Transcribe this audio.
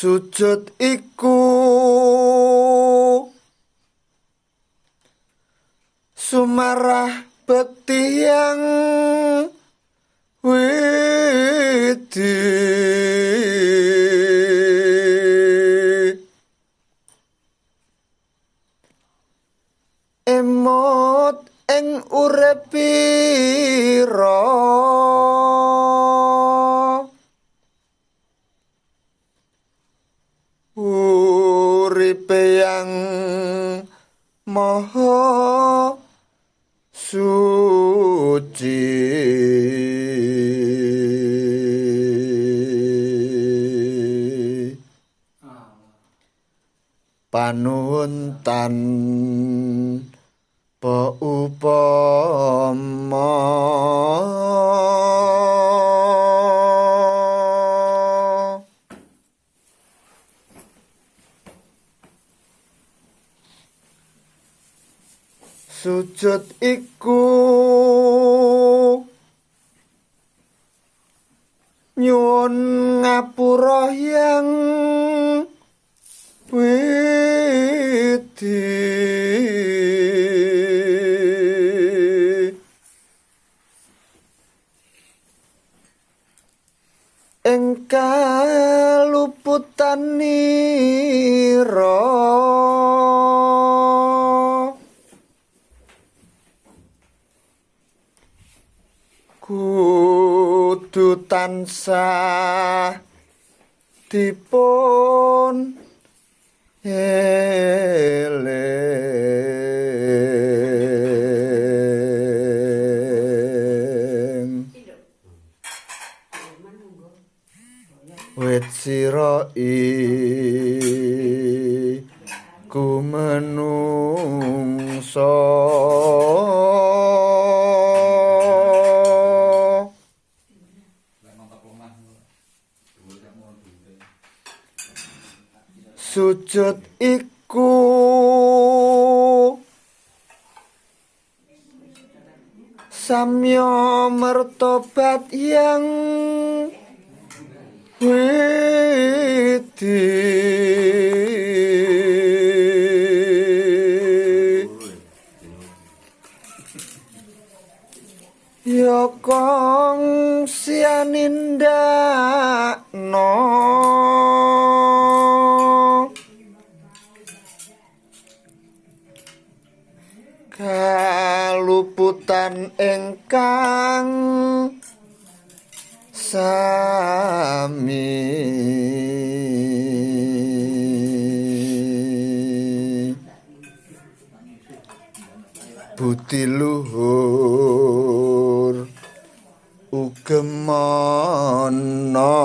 Sujud iku sumarah bekti yang widi. Emot ing urip pira uripe yang maha suci. Panuwun tanpa upama. Sujud iku nyuwun ngapura yang widi. Ing kaluputanira kudu tansah dipun eling. Wit sira iku menungsa. Sujud iku samya mertobat yang widi. Ya kong sianindakno kaluputan ingkang sami. Budi luhur ugemana.